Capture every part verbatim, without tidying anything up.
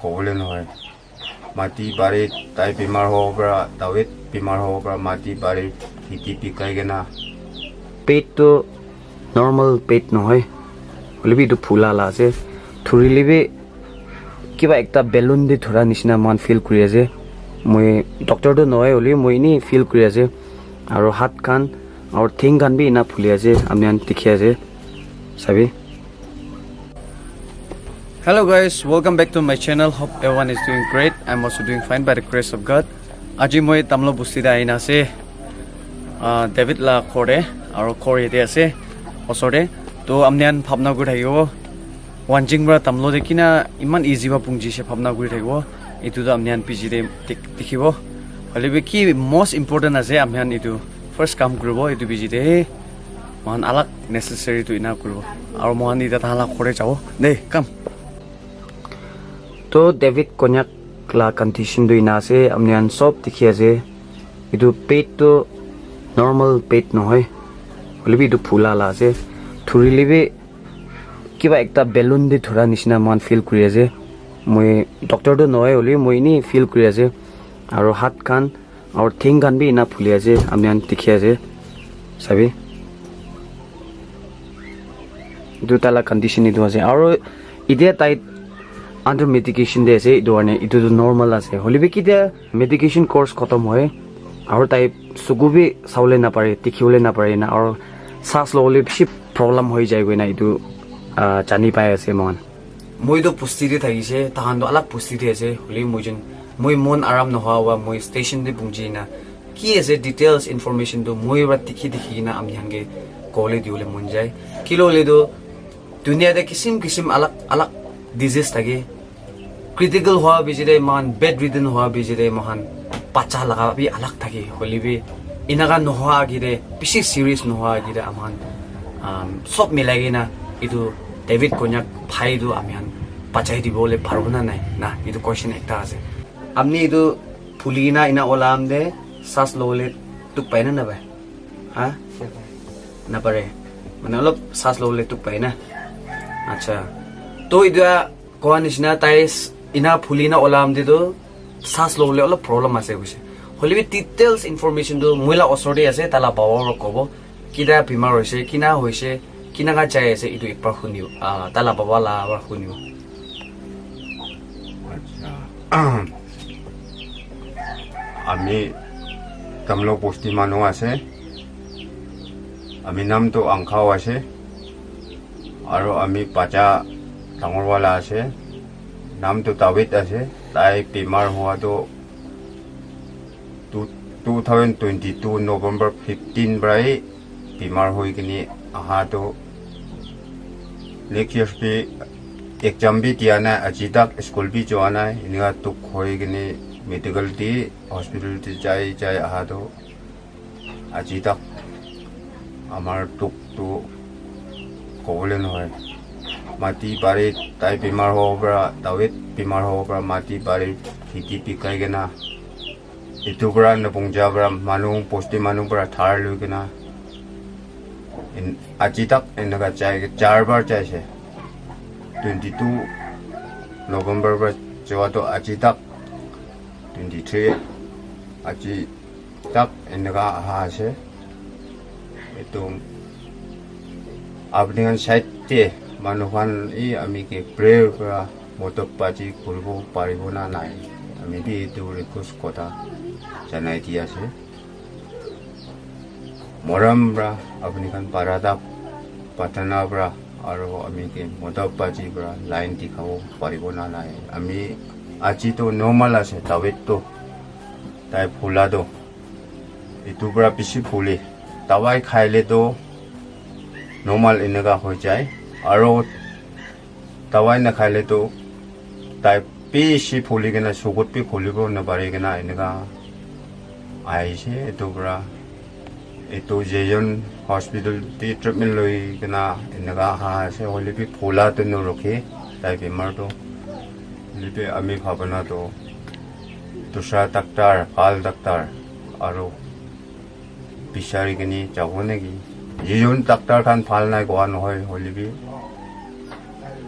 Kobole nohoi. Mati bari tai bimar hobo para, David bimar hobo para, mati bari kheti bikai kena. Pet tu normal pet nohoi. Hoilebi etu phula la ase. Thurile bi kiba ekta balloon te thura nishina moikhan feel kuri ase. Moi doctor tu nohoi, hoilebi moi eni feel kuri ase. Aro hat khan, aro theng khan bi ena phuli ase, apni khan dikhi ase. Sabi? Hello guys, welcome back to my channel. Hope everyone is doing great. I'm also doing fine by the grace of God. Aji moi Tamlo Busti te ahina ase. Ah, David la ghor te, aro ghor yate ase, osor te. To apni khan bhabna kuri thakibo. Wanching para Tamlo te kina iman easy para punchi se bhabna kuri thakibo. Etu to apni khan P G te dik-, dikhibo. Hoilebi ki most important ase, apni khan etu first kam kuribo, etu P G te. Moikhan alak necessary tu ena kuribo. Aro moikhan ita tahan la ghor te jabo. Dei, come. To David Konyak la condition tu ena ase, apni khan sob dikhi ase. Etu pet tu normal pet nohoi. Hoilebi etu phula la ase. Thurile bi kiba ekta balloon te thura nishina moikhan feel kuri ase. Moi doctor tu nohoi, hoilebi moi eni feel kuri ase. Aro hat khan, aro theng khan bi ena phuli ase, apni khan dikhi ase. Sabi? Etu taila condition etu ase. Aro etia tai under medication te ase, etu karne etu tu normal ase. Hoilebi ketia medication course khotom hoi, aro tai suku bi sabole napare, dikhibole napare na, aro saas lobole bishi problem hoi jai koina etu, ah, jani pai ase moikhan. Moi toh bosti te thakise, tahan toh alak bosti te ase, hoilebi moi jun, moi mon aram nohoa para moi station te punchi na, ki ase details information toh moi para dikhi dikhi kena apni khan ke kobole dibole mon jai. Kile hoile toh dunia te kisim kisim alak alak disease thake, critical hoa bichi te moikhan bedridden hoa bichi te moikhan bacha laga bi alak thake, hoilebi enaka nohoa age te, bishi serious nohoa age te aman, um, sob milai kena etu David Konyak bhai tu ami khan bachai dibole paribo na nai na, etu question ekta ase. Apni etu phuli kena ena olam te saas lobole dukh pai na napai? Ha? Napare. Mane olop saas lobole dukh pai na? Acha. To etia koa nishina tai s-, ena phuli na olam te tu saas lobole olop problem ase koise. Hoilebi details information tu moi la osor te ase, taila baba para kobo. Kida bimar hoise, kina hoise, kina ka jai ase, etu ekbar hunibo. Ah, taila baba la para hunibo. Acha. Ami Tamlo bosti manu ase. Ami nam tu Angkhao ase. Aro ami bacha dangor wala ase. Nam tu David ase. Tai bimar hua tu two, two thousand twenty-two November fifteen para hi bimar hoi kene aha tu lectures bi exam bi dia nai, aji tak school bi joa nai, enika dukh hoi kene medical te hospital te jai jai aha tu aji tak amar dukh tu kobole nohoi. Mati bari tai bimar hobo para, David bimar hobo para, mati bari kheti bikai kena etu para Napongja para manu, bosti manu para dhar loi kena en-, aji tak enaka jai, char bar jaise. Twenty-two November para joa to aji tak twenty-three, aji tak enaka aha ase. Etu apni khan side te manu khan e ami ke prayer para modop baji kuribo paribo na nai, ami bi etu request kotha janai di ase. Morom para apni khan para tak patana para aro ami ke modop baji para line dikhabo paribo na nai. Ami aji to normal ase, David to tai phula to etu para bishi phule, dawai khaile to normal eneka hoi jai, aro dawai nakhaile to tai bishi phuli kena sukut bi khulibo napari kena eneka ahise. Etu para etu Jejon hospital te treatment loi kena eneka aha ase, hoile bi phula to norokhe tai bimar to. Hoile bi ami bhabana to dusra doctor, bhal doctor aro bichari kene jabo naki. Jijon doctor khan bhal nai koa nohoi, hoile bi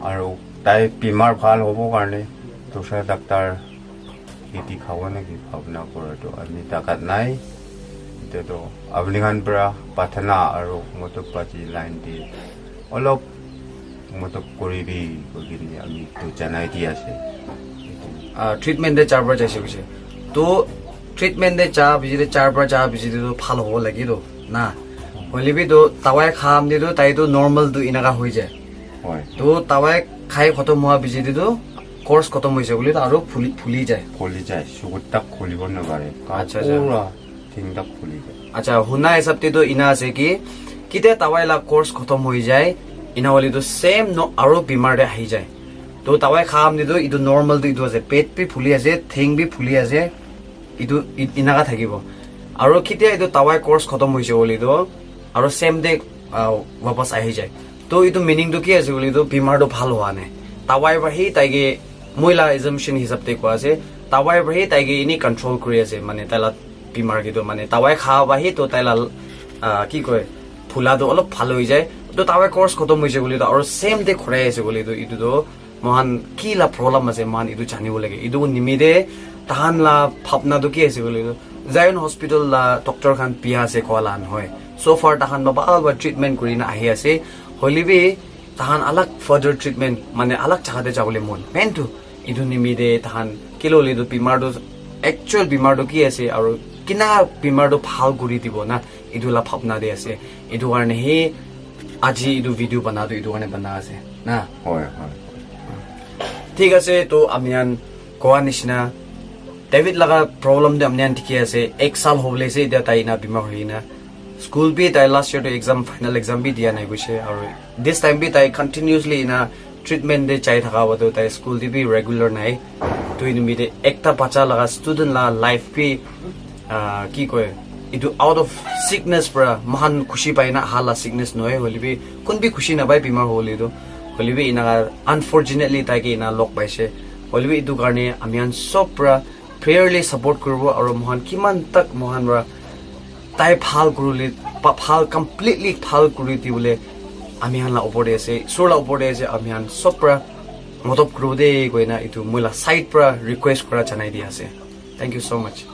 aro tai bimar bhal hobo karne Dusra doctor ke dikhabo naki bhabna kora to ami takat nai. Etu to apni khan para Patna aru Mothopati line te olop modot koribi koi kene ami to janai di ase. Ah, treatment te char baar jaise koise. To treatment te ja biji te char baar ja biji te to bhal hobo lage to na. Hoile bi to dawai kham de to tai to normal to inaka hoi jai. Hoi. To dawai khai khotom hua biji te to course khotom hoise bole to aru phuli phuli jai. Khuli jai, sugut tak khulibo nopare. Acha, acha. Pura thing tak khuli jai. Acha, huna hisab te to ina ase ki kitia dawai la course khotom hoi jai, ina hole to same no aru bimar te ahi jai. To dawai kham de to itu normal to itu ase, pet bi phuli ase, theng bi phuli ase, itu i- inaka thakibo. Aru kitia itu dawai course khotom hoise bole to aru same day ah, wapas ahi jai. To itu meaning to ki ase bole to bimar to bhal hua nai. Dawai para hi taike moi la assumption hisab te koa ase, dawai para hi taike ini control kuri ase, mane tai la bimar ke to mane dawai kha para hi to tai la ah, ki koi, phula to olop bhal hoi jai. To dawai course khotom hoise bole to aru same day khurai ase bole to itu to mohan ki la problem ase mohan itu janibo lage. Itu nimite tahan la bhabna to ki ase bole to Zion Hospital la doctor khan bia ase koa la nohoi. So far tahan ba bhal ba treatment kuri na ahi ase. Hoile bi tahan alag further treatment mane alag jaga te jabole mon. Main to itu nimite tahan kile hole to bimar to actual bimar to ki ase aru kina bimar to bhal kuri dibo na itu la bhabna te ase. Itu karne hi aji itu video bana to itu karne bana ase na. Hoi, hoi. Thik ase, to ami khan koa nishina David laga problem te ami khan dikhi ase, ek saal hobole ase etia tai ina bimar hoi na. School bi tai last year to exam, final exam bi dia nai koise, aru this time bi tai continuously ina treatment te jai thaka ba to tai school te bi regular nai. To ini mite ekta bacha laga student la life bi ah, ki koi, itu out of sickness para mohan khushi pai na aha la sickness nohoi, hoile bi kun bi khushi napai bimar hole to, hoile bi ina unfortunately tai ke ina log paise. Hoile bi itu karne ami khan sob para prayerly support kuribo aru mohan kiman tak mohan para tai bhal kurule pa- bhal completely bhal kuri dibole ami khan la opor te ase, sur la opor te ase, ami khan sob para modot kuribo de koina itu moi la side para request kura janai di ase. Thank you so much.